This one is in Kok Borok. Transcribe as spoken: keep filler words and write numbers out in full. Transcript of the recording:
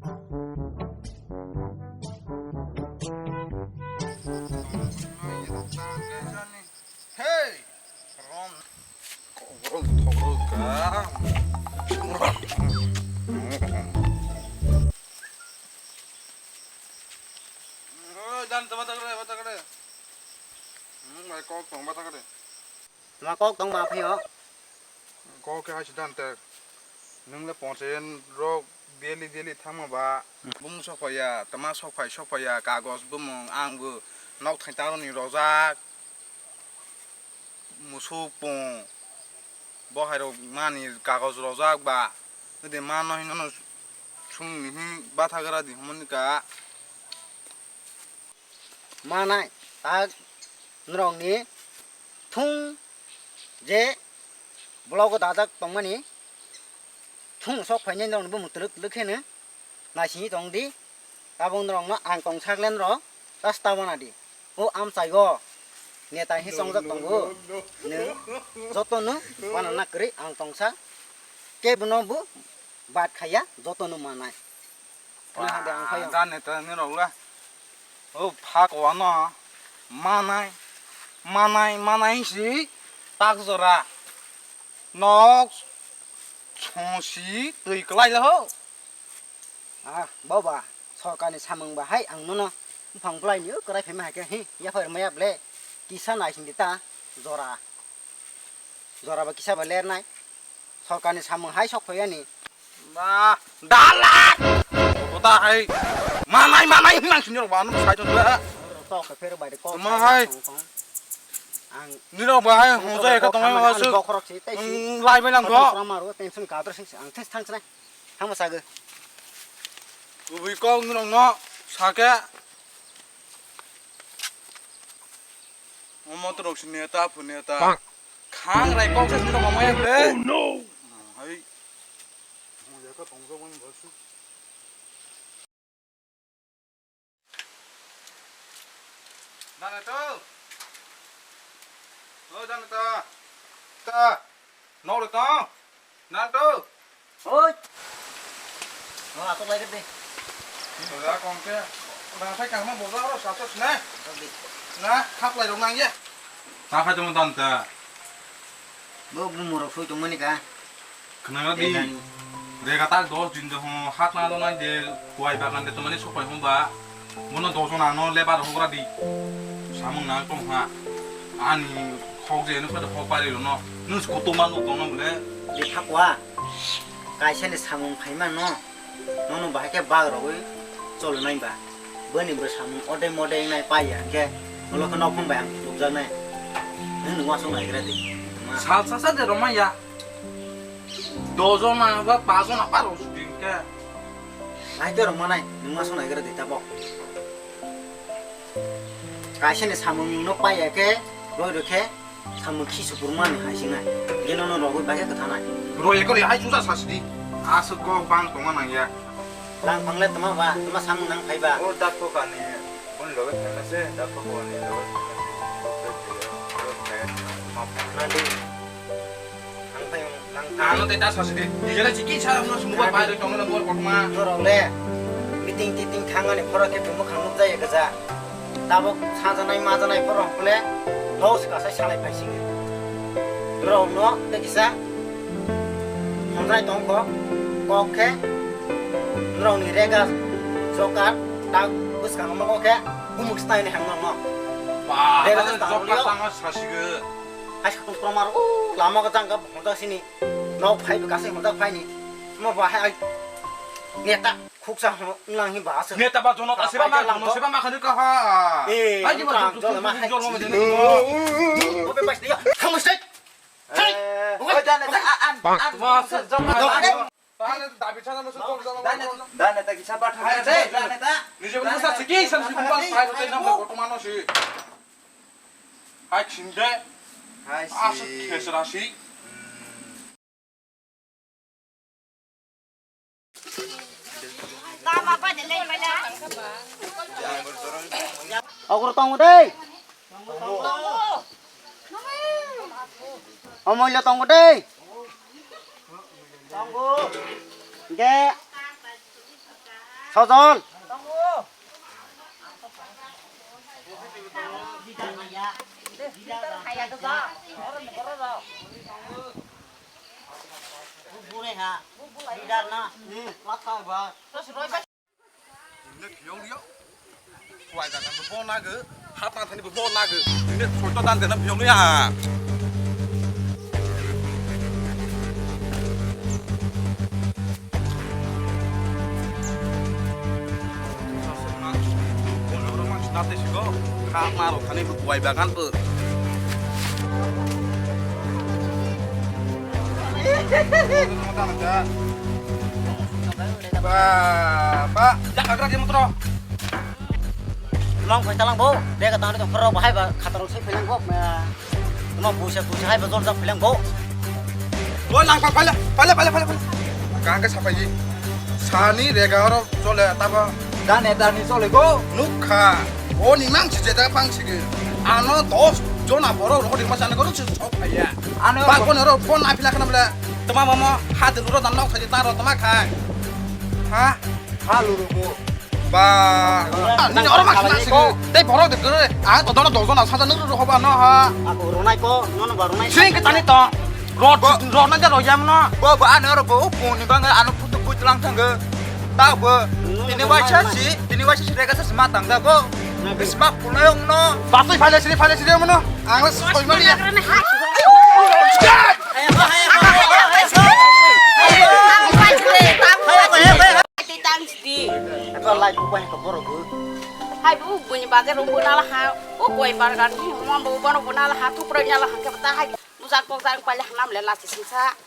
Hey! Rom. Rom thogro ka. Oi, dan tama takre, ba takre. Hmm, mai kok tong ba takre. Tama kok tong ba phaio. Kok khe hai sidan ter. Nwng le ponche rok daily daily thangma ba. Hmm. Bung sok phaiya, tama sok phai sok phaiya, kagos bumung ang bo nok thai taro ni rojak. Musuk pung. Bo hai rok mani kagos rojak ba. Ede ma no hino no sung ni hin bathagra di hwn ka. Manai tak norokni thung je blogo dajak tongmani thung sok phainai norokni bumung twlwk twlwk kheno naisingwi tong di. Tabuk norokno ang tong sak len rok tas ta wana di. O amchai o neta hi chongjak tongo. Nwng jotono wana na kwrwi ang tongsa kebono bo bat khaiya jotono manai. Hwnwi hade ang phaio. Jani tani rok le. O phak wano manai, manai, manai si tak jora. Nok songsi twi kwlai le ho. Ah, baba, sorkarni samung ba hai ang nono buphang bwlaini kwrai phaima hai khe, hi, yaphai rwmaya ble, kisa naising di ta, jora. Jora ba kisa ba lernai. Sorkarni samung hai sok phaiyani. Ba, dalak! Kota hai, manai, manai, hinang sini rok ba, anu sai tong ba. Tok khe pher bai de kok. Tuma hai. Ang nino ba hai, ang hongja tok ekha tong khamani ma ani su. Bokhorok si, tei si. Lai bai lang ko. Tok khamaro, tension ka dro sing, ang thes thang chnai. Thangma sagwi. Kubui kok nokno sake. Omo torok si neta phu neta. Khang rai kok se nokno maya ble. Oh no. Hai. Mo ya ka tong sa wani ba su. Dana to. O dana to. Ta. Noro to. Nan to. Oi. No atok lai de. Boja kong ke. Rang sai kang ma boja ro sa to sne. Na, khap lai rong nang ye. Ta khai to dan ta. Bo bumo rok soi tong mani ka. Khwnang di. Rega tak dos din de ho hat na do nai de kuai bagan de to mani sok pai hom ba. Bono dos jon ano lebar hogra di. Samung nang tong ha. Ani khok je no khade hok pari lo no. Nus kutu manu tong no bole. Di thakwa. Kaisa ni samung phai man no. Nono bahai khe bag rogwi choli nai ba. Bwni bwsamung odei modei wngnai pai ya hwnkhe ulo khe nokhung bai ang chukjak nai. Nwng nung uansuk naigra di. Ma. Sal sasa de rwma ya. Dojon na ba pajon na paro suti hwnkhe. Hai de rwma nai, nung uansuk naigra di tabok. Kaisa ni samung no pai ya khe, roi roi khe, samung khi supur mani hai singnai. Geno no rogwi bai khe kwthanai. Roi ekor ya hai chuja sasidi. Aswk kok bang tongma nang ya. Lang phangle tma ba, tma samung nang phai ba. O dakho kani, boni loge phaina se, dakho kani loge phaina se. Nadi. Ang phai ang phai. Ano tei ta sasidi. Dijele chiki sa no sumuba bai roi tongna bor kotma. Norok le. Meeting titing thangani phoro khe tongmo khang nuk jaya gaja. Tabok sajanai majanai phoro hokle. Dos kasai salai phai singe. Norok no tei kisa. Hamjai tongkho, kok khe, norokni rega jokat, tak bwskango mokho khe, bumuk style ni hang nokno. Ba, rega jokat tang liyo. Tang sasigo. Hai satung promar, o, lama ko jang ka honda sini, nok phai bo kasai honda phai ni, mo ba hai, neta, khuksa ho, nang hi ba aswk. Neta ba jono ka seba ma, jono seba ma khani ka ha. Eh, hai ji ba, jono ma jeni. Obe pas dia, kamu stay. Hey! Eh, oi, dane, dane, an, an, an, ma, se, jom, dane, dane, dane, dane, dane, dane, ta kisa ba, hai, dane, dane, dane, ta. Nije, dane, sa, dane, siki, sa, dane, siki, dane, pas, hai, dane, dane, dane, dane, dane, hai, sinde. Hai, si. Asa, khesra, si. Hmm. Ogro tongo dei. Omoilo tongo dei. Ge. Thojol. Bure ha. Bidar na. Hmm, lakha ba. Ini phiyong liya. Kuai jaga bo nago. Hapang thani bo nago. Ini photo dan dena phiyong liya. Nate sigo, kha maro khani bo kuai bagan bo. Ba, ba, ya kagra dia mutro. Nong koi talang bo, dia kata ni koro bahai ba khatar sai phelang bo. Tamo busa busa hai bajol jak phelang bo. Bo lang pha phala phala phala phala phala. Kang ke sapai ji. Sani rega oro chole tabo. Dane dani chole go. Nukha. O ni mang si jeda pang si ge. Ano dos jona borok rohor ma sana goro si sok phaya. Ano ba kono ro phone apila kana bla. Tama mama hadin ro dan nok saji taro tama khai. Ha? Ha luru go. Ba, nini oro mak sina sini. Tei borok de kere, ah, to dono dojo na saja nuru hoba no ha. Ako ronai ko, nono ba ronai. Sing ke tani to. Rod, rod na jaro yam no. Bo, bo, ano oro bo, bo ni bang ano putu putu lang thang ge. Tao bo. Tini waisa si, tini waisa si rega sa sma tang da bo. Sma pulai ong no. Basai phale sini, phale sini mo no. Ang soi mani. Tei tang sidi. Eko lai ko bai ko borok bo. Hai bu buni bagwi rong bo nala ha. O koi bargar ni mo bo bono bo nala ha tu pro nala ha ke ta hai. Bujak kok jang paile hanam le lasi singsa.